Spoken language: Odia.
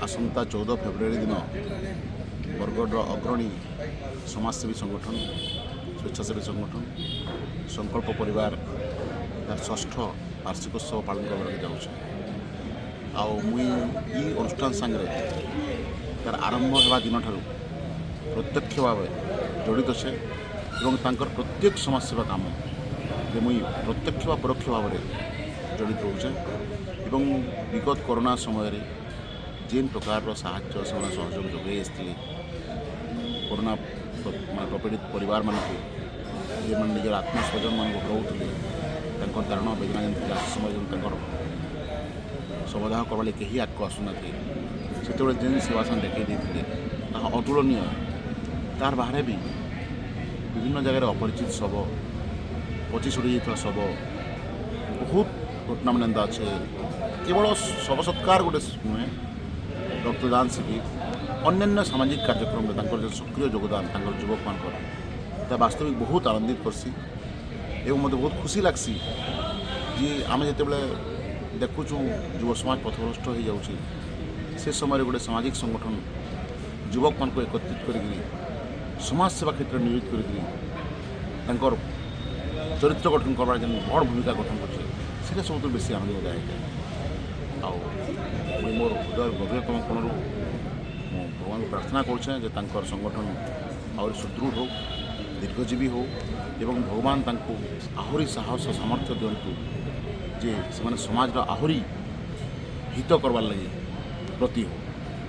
ଆସନ୍ତା 14 ଫେବୃଆରୀ ଦିନ ବରଗଡ଼ର ଅଗ୍ରଣୀ ସମାଜସେବୀ ସଂଗଠନ, ସ୍ୱେଚ୍ଛାସେବୀ ସଂଗଠନ ସଂକଳ୍ପ ପରିବାର ତାର ଷଷ୍ଠ ବାର୍ଷିକୋତ୍ସବ ପାଳନ କରିବାକୁ ଯାଉଛି। ଆଉ ମୁଇଁ ଇ ଅନୁଷ୍ଠାନ ସାଙ୍ଗରେ ତାର ଆରମ୍ଭ ହେବା ଦିନଠାରୁ ପ୍ରତ୍ୟକ୍ଷ ଭାବେ ଜଡ଼ିତ ଅଛେ ଏବଂ ତାଙ୍କର ପ୍ରତ୍ୟେକ ସମାଜସେବା କାମରେ ମୁଇଁ ପ୍ରତ୍ୟକ୍ଷ ବା ପରୋକ୍ଷ ଭାବରେ ଜଡ଼ିତ ରହୁଛେ। ଏବଂ ବିଗତ କରୋନା ସମୟରେ ଯେନ୍ ପ୍ରକାରର ସାହାଯ୍ୟ ସେମାନେ ସହଯୋଗ ଯୋଗାଇ ଆସିଥିଲେ କରୋନା ମାନେ ପ୍ରପୀଡ଼ିତ ପରିବାରମାନଙ୍କୁ, ଯେଉଁମାନେ ନିଜର ଆତ୍ମସ୍ୱଜନମାନଙ୍କୁ ହରାଉଥିଲେ, ତାଙ୍କର ଦାରୁଣ ବେଦନା ଯେନ୍ ଥିଲା, ସେ ସମୟରେ ଯେନ୍ ତାଙ୍କର ଶବଦାହ କରବା ଲାଗି କେହି ଆଗକୁ ଆସୁନଥିଲେ, ସେତେବେଳେ ଯେନ୍ ସେବା ସେମାନେ ଦେଖେଇ ଦେଇଥିଲେ, ତାହା ଅତୁଳନୀୟ। ତାର ବାହାରେ ବି ବିଭିନ୍ନ ଜାଗାରେ ଅପରିଚିତ ଶବ, ପଚି ସଢ଼ି ଯାଇଥିବା ଶବ, ବହୁତ ଘଟଣା ମାନେ ଏନ୍ତା ଅଛେ। କେବଳ ଶବ ସତ୍କାର ଗୋଟେ ନୁହେଁ, ରକ୍ତଦାନ ଶିବିର, ଅନ୍ୟାନ୍ୟ ସାମାଜିକ କାର୍ଯ୍ୟକ୍ରମରେ ତାଙ୍କର ଯେଉଁ ସକ୍ରିୟ ଯୋଗଦାନ ତାଙ୍କର ଯୁବକମାନଙ୍କର, ତା ବାସ୍ତବିକ ବହୁତ ଆନନ୍ଦିତ କର୍ସି ଏବଂ ମୋତେ ବହୁତ ଖୁସି ଲାଗ୍ସି ଯେ ଆମେ ଯେତେବେଳେ ଦେଖୁଛୁଁ ଯୁବ ସମାଜ ପଥଭ୍ରଷ୍ଟ ହେଇଯାଉଛି, ସେ ସମୟରେ ଗୋଟେ ସାମାଜିକ ସଂଗଠନ ଯୁବକମାନଙ୍କୁ ଏକତ୍ରିତ କରିକିରି ସମାଜ ସେବା କ୍ଷେତ୍ରରେ ନିୟୋଜିତ କରିକିରି ତାଙ୍କର ଚରିତ୍ର ଗଠନ କରବାର ଯେନ୍ ବଡ଼ ଭୂମିକା ଗଠନ କରୁଛେ, ସେଇଟା ସବୁଠୁ ବେଶୀ ଆନନ୍ଦଦାୟକ। ଆଉ ମୁଇଁ ମୋର ହୃଦୟର ଗଭୀରତମ କୋଣରୁ ମୁଁ ଭଗବାନଙ୍କୁ ପ୍ରାର୍ଥନା କରୁଛେଁ ଯେ ତାଙ୍କର ସଂଗଠନ ଆହୁରି ସୁଦୃଢ଼ ହଉ, ଦୀର୍ଘଜୀବୀ ହଉ ଏବଂ ଭଗବାନ ତାଙ୍କୁ ଆହୁରି ସାହସ ସାମର୍ଥ୍ୟ ଦିଅନ୍ତୁ ଯେ ସେମାନେ ସମାଜର ଆହୁରି ହିତ କରବାର୍ ଲାଗି ବ୍ରତୀ ହଉ।